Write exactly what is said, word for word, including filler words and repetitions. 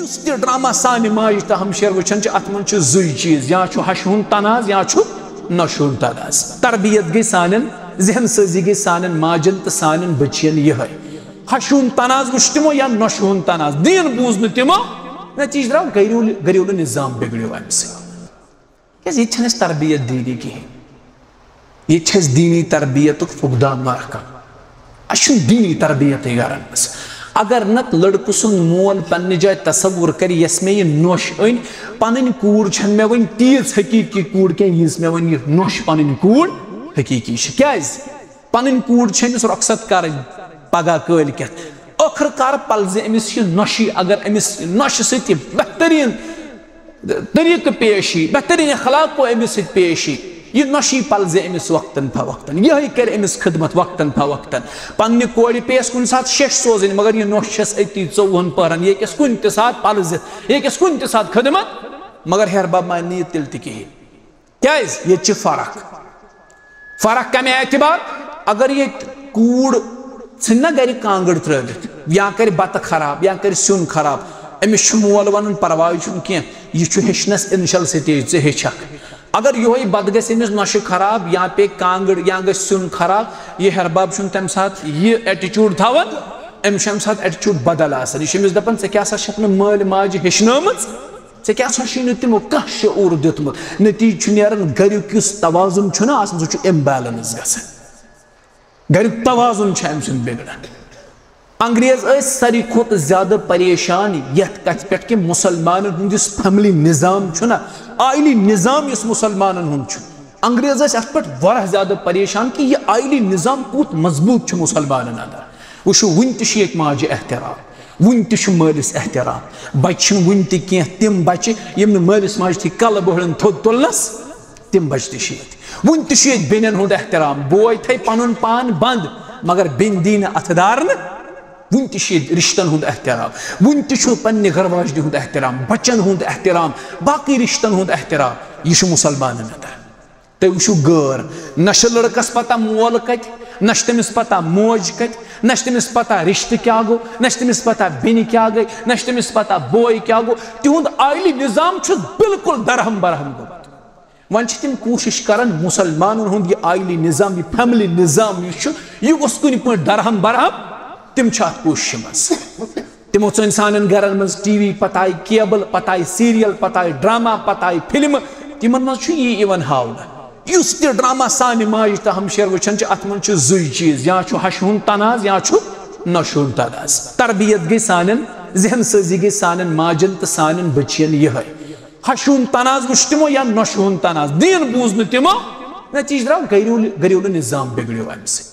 یُس تہِ ڈرامہ سانہِ ماجہِ تہٕ ہمشیر وٕچھان چھِ، اتھ منٛز چھُ زُے چیٖز، یا چھُ ہشہِ ہُنٛد تناز یا چھُ نۄشہِ ہُنٛد تناز۔ تربیت گٔے سانٮ۪ن، ذہن سٲزی گٔے سانٮ۪ن ماجن تہٕ سانٮ۪ن بٔچین یِہے۔ ہشہِ ہُنٛد تناز وٕچھ تِمو یا نۄشہِ ہُنٛد تناز، دیٖن بوٗز نہٕ تِمو، نتیٖجہٕ درٛاو گریوٗل-، گریوٗلہٕ نظام بگڑیو امہِ سۭتۍ۔ کیازِ ییٚتہِ چھَنہٕ اَسہِ تربیت دیٖنی کِہیٖنۍ۔ ییٚتہِ چھِ اَسہِ دیٖنی تربیتُک فقدان واقع۔ اَسہِ چھُنہٕ دیٖنی تربیتٕے گرن منٛز۔ اگر نہٕ لڑکہٕ سُنٛد مول پننہِ جایہِ تصور کرِ، یۄس مےٚ یہِ نۄش أنۍ، پنٕنۍ کوٗر چھَنہٕ مےٚ وۄنۍ تیٖژ حقیٖقی کوٗر کینٛہہ، ییٖژ مےٚ وۄنۍ یہِ نۄش پنٕنۍ کوٗر حقیٖقی چھِ۔ کیازِ؟ پنٕنۍ کوٗر چھِ أمِس رۄخصت کرٕنۍ پگاہ کٲلۍ کٮ۪تھ۔ ٲخٕر کار پلزِ أمِس یہِ نۄشی، اگر أمِس نۄشہِ سۭتۍ یہِ بہتریٖن طریقہٕ پیش یی، بہتریٖن اخلاق کو أمِس سۭتۍ پیش یی، یہِ نۄشی پلزِ أمِس وقتاً فوقتاً، یِہوٚے کرِ أمِس خدمت وقتاً فوقتاً۔ پننہِ کورِ پیٚیَس کُنہِ ساتہٕ شیٚش سوزٕنۍ، مگر یہِ نۄش چھَس أتی ژوٚوُہَن پٔہرَن، یہِ ہیٚکٮ۪س کُنہِ تہِ ساتہٕ پلزِتھ، یہِ ہیٚکٮ۪س کُنہِ تہِ ساتہٕ خدمت، مگر ہیٚہر بب مانہِ نہٕ یہِ تیٚلہِ تہِ کِہیٖنۍ۔ کیازِ؟ ییٚتہِ چھِ فرق۔ فرق کمہِ اعتبار؟ اگر ییٚتہِ کوٗر ژھٕنہِ نا گرِ کانٛگٕر ترٲوِتھ، یا کرِ بتہٕ خراب، یا کرِ سیُن خراب، أمِس چھُ مول ونان، "پرواے چھُنہٕ کینٛہہ، یہِ چھُ ہیٚچھنس initial stage، ژٕ ہیٚچھکھ۔" اگر یِہوٚے بتہٕ گژھِ أمِس نۄشہِ خراب، یا پیٚیہِ کانٛگٕر، یا گژھِ سیُن خراب، یہِ ہیٚہر بب چھُنہٕ تمہِ ساتہٕ یہِ attitude تھاوان، أمِس چھُ امہِ ساتہٕ attitude بدل آسان۔ یہِ چھُ أمِس دپان، "ژےٚ کیٛاہ سا چھکھ نہٕ مٲلۍ ماجہِ ہیٚچھنٲومٕژ؟" ژےٚ کیٛاہ سا چھُے نہٕ تِمو کانٛہہ شعوٗر دیُتمُت؟ نتیٖجہٕ چھُ نیران، گریُک یُس توازُن چھُنہ آسان، سُہ چھُ imbalance گژھان۔ گریُک توازُن چھُ امہِ سۭتۍ بگڑان۔ انگریز ٲسۍ ساروی کھۄتہٕ زیادٕ پریشان یتھ کتھِ پٮ۪ٹھ کہِ مسلمانن ہُنٛد یُس family نظام چھُنہ، عائلی نظام یُس مسلمانن ہُنٛد چھُ، انگریز ٲسۍ اتھ پٮ۪ٹھ واریاہ زیادٕ پریشان کہِ یہِ عائلی نظام کوٗت مضبوٗط چھُ مسلمانن اندر۔ وٕچھِو، وُنہِ تہِ چھُ ییٚتہِ ماجہِ احترام، وُنہِ تہِ چھُ مٲلِس احترام۔ بچہِ چھِنہٕ وُنہِ تہِ کینٛہہ تِم بچہِ، یِم نہٕ مٲلِس ماجہِ تھی کلہٕ بوہڑن تھوٚد تُلنس، تِم بچہِ تہِ چھِ ییٚتہِ۔ وُنہِ تہِ چھُ ییٚتہِ بیٚنٮ۪ن ہُنٛد احترام۔ بوے تھایہِ پنُن پان بنٛد، مگر بیٚنہِ دی نہٕ اتھٕ دارنہٕ۔ وُنہِ تہِ چھُ ییٚتہِ رشتن ہُنٛد احترام، وُنہِ تہِ چھُ پننہِ گرٕ واجنہِ ہُنٛد احترام، بچن ہُنٛد احترام، باقٕے رشتن ہُنٛد احترام۔ یہِ چھُ مسلمانن اندر۔ تُہۍ وٕچھِو غٲر، نہ چھِ لڑکس پتہ مول کتہِ، نہ چھِ تٔمِس پتہ موج کتہِ، نہ چھِ تٔمِس پتہ رشتہٕ کیٛاہ گوٚو، نہ چھِ تٔمِس پتہ بیٚنہِ کیٛاہ گٔے، نہ چھِ تٔمِس پتہ بوے کیٛاہ گوٚو۔ تِہُنٛد عائلی نظام چھُ بالکل درہم برہم گوٚمُت۔ وۄنۍ چھِ تِم کوٗشش کران مسلمانن ہُنٛد یہِ عائلی نظام، یہِ family نظام یُس چھُ، یہِ گوٚژھ کُنہِ پٲٹھۍ درہم برہم۔ تِم چھِ اتھ کوٗششہِ منٛز۔ تِمو ژٲنۍ سانٮ۪ن گرن منٛز ٹی وی، پتہٕ آیہِ cable، پتہٕ آیہِ serial، پتہٕ آیہِ ڈرامہ، پتہٕ آیہِ فلمہٕ۔ تِمن منٛز چھُ یی یِوان ہاونہٕ۔ یُس تہِ ڈرامہ سانہِ ماجہِ تہٕ ہمشیر وٕچھان چھِ، اتھ منٛز چھُ زُے چیٖز، یا چھُ ہشہِ ہُنٛد تناز یا چھُ نۄشہِ ہُنٛد تناز۔ تربیت گٔے سانٮ۪ن، ذہن سٲزی گٔے سانٮ۪ن ماجن تہٕ سانٮ۪ن بٔچین یِہے۔ ہشہِ ہُنٛد تناز وٕچھ تِمو یا نۄشہِ ہُنٛد تناز، دیٖن بوٗز نہٕ تِمو، نتیٖجہٕ درٛاو گریوٗل-، گریوٗلہٕ نظام بگڑیو امہِ سۭتۍ۔